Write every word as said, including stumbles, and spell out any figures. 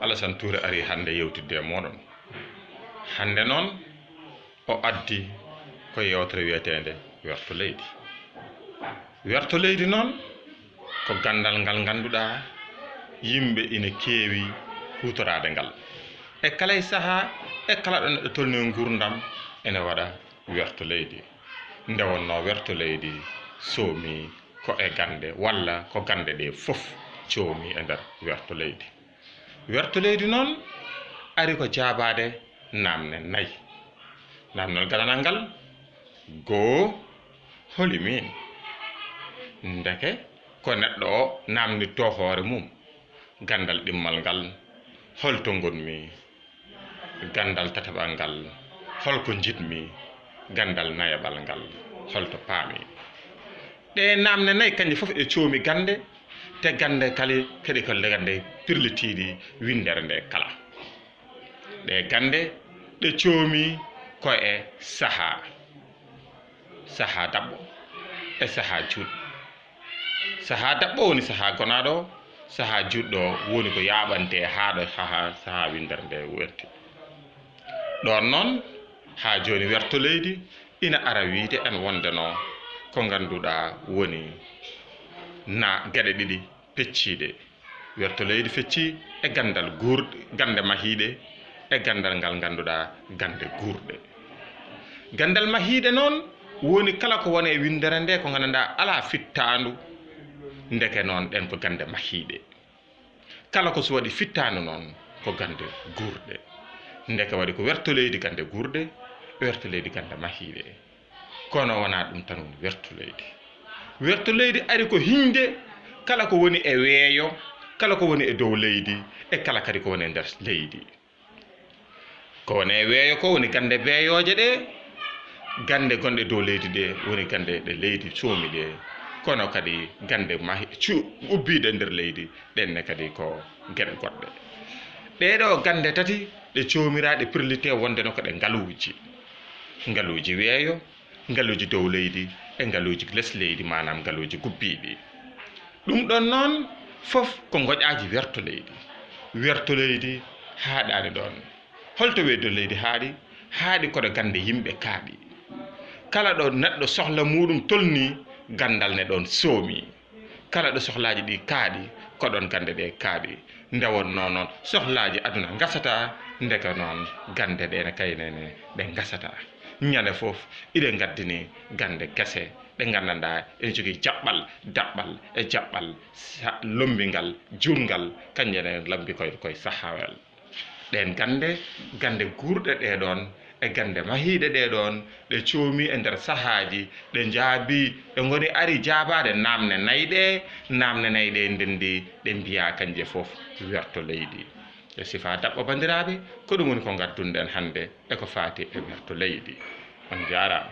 Alasan Tuure arii hannde yewtidde e mooɗon. Hannde noon, o addi ko yeewtere wiyeteende werto leydi. Werto leydi noon, ko ganndal ngal ngannduɗaa yimɓe ina keewi huutoraade ngal. E kala e sahaa, e kala ɗo neɗɗo tolnii e nguurndam, ene waɗa werto leydi. Nde wonnoo werto leydi soomi ko e gannde, walla ko gannde ɗee fof coomi e nder werto leydi. Werto leydi noon ari ko jaabaade naamne nay. Naamnal gandanal ngal, goo, holi miin? Ndeke ko neɗɗo o naamnittoo hoore mum. Ganndal ɗimmal ngal, hol to ngonmi? Ganndal tataɓal ngal, hol ko njiɗmi? Ganndal nayaɓal ngal, hol to paami? Ɗee naamne nay kañje fof e coomi gannde, te gannde kala kadi ko gannde pirlitiiɗi winndere nde kala. Ɗee gannde ɗe coomi ko e sahaa, sahaa daɓɓo e sahaa juutɗo. Sahaa daɓɓo woni sahaa gonaaɗo o, sahaa juutɗo o woni ko yaaɓante haa ɗo sahaa, sahaa winndere nde werti. Ɗoon noon, haa jooni werto leydi ina ara wiyde en wonde no ko ngannduɗaa woni na geɗe ɗiɗi pecciiɗe. Werto leydi feccii e ganndal guurɗe, gannde mahiiɗe, e ganndal ngal ngannduɗaa gannde guurɗe. Ganndal mahiiɗe noon woni kala ko woni e winndere nde ko nganndanɗaa alaa fittaandu, ndeke noon ɗeen ko gannde mahiiɗe. Kala ko so waɗi fittaandu noon ko gannde guurɗe. Ndeke waɗi ko werto leydi gannde guurɗe, werto leydi gannde mahiiɗe. Kono wonaa ɗum tan woni werto leydi. Werto leydi ari ko hiñde kala ko woni e weeyo, kala ko woni e dow leydi, e kala kadi ko woni e nder leydi. Ko woni e weeyo ko woni gannde beeyooje ɗe, gannde gonɗe dow leydi ɗe woni gannde ɗe leydi soomi ɗe, kono kadi gannde mahi-, cu-, ubbiiɗe nder leydi, ɗeen ne kadi ko geɗe goɗɗe. Ɗee ɗoo gannde tati ɗe coomiraaɗe pirlitee wonde no ko ɗe ngaluuji. Ngaluuji weeyo, ngaluuji dow leydi e ngaluuji les leydi, maanaam ngaluuji gubbiiɗi. Ɗum ɗoon noon fof ko ngoƴaaji werto leydi. Werto leydi haaɗaani ɗoon. Holto werto leydi haaɗi? Haaɗi ko ɗo gannde yimɓe kaaɗi. Kala ɗo neɗɗo sohla muuɗum tolnii, ganndal ne ɗoon soomi. Kala ɗo sohlaaji ɗi kaaɗi, ko ɗoon gannde ɗe kaaɗi. Nde wonnoo noon, sohlaaji aduna ngasataa, ndeke noon gannde ɗe ne kayne ne ɗe ngasataa. Ñande fof, iɗe ngaddini gannde kese, ɗe nganndanɗaa ene jogii jaɓɓal, daɓɓal e jaɓɓal sa-, lommbingal, juutngal, kañje ne lombi koye, koye sahawel. Ɗeen gannde, gannde guurɗe ɗee ɗoon, e gannde mahiiɗe ɗee ɗoon, ɗe coomi e nder sahaaji, ɗe njaabii, ɗe ngoni ari jaabaade naamne nay ɗe, naamne nay ɗe ndenndi, ɗe mbiyaa kañje fof werto leydi. E sifaa daɓɓo, banndiraaɓe, ko ɗum woni ko ngaddunɗen hannde e ko faati e werto leydi. On njaaraama.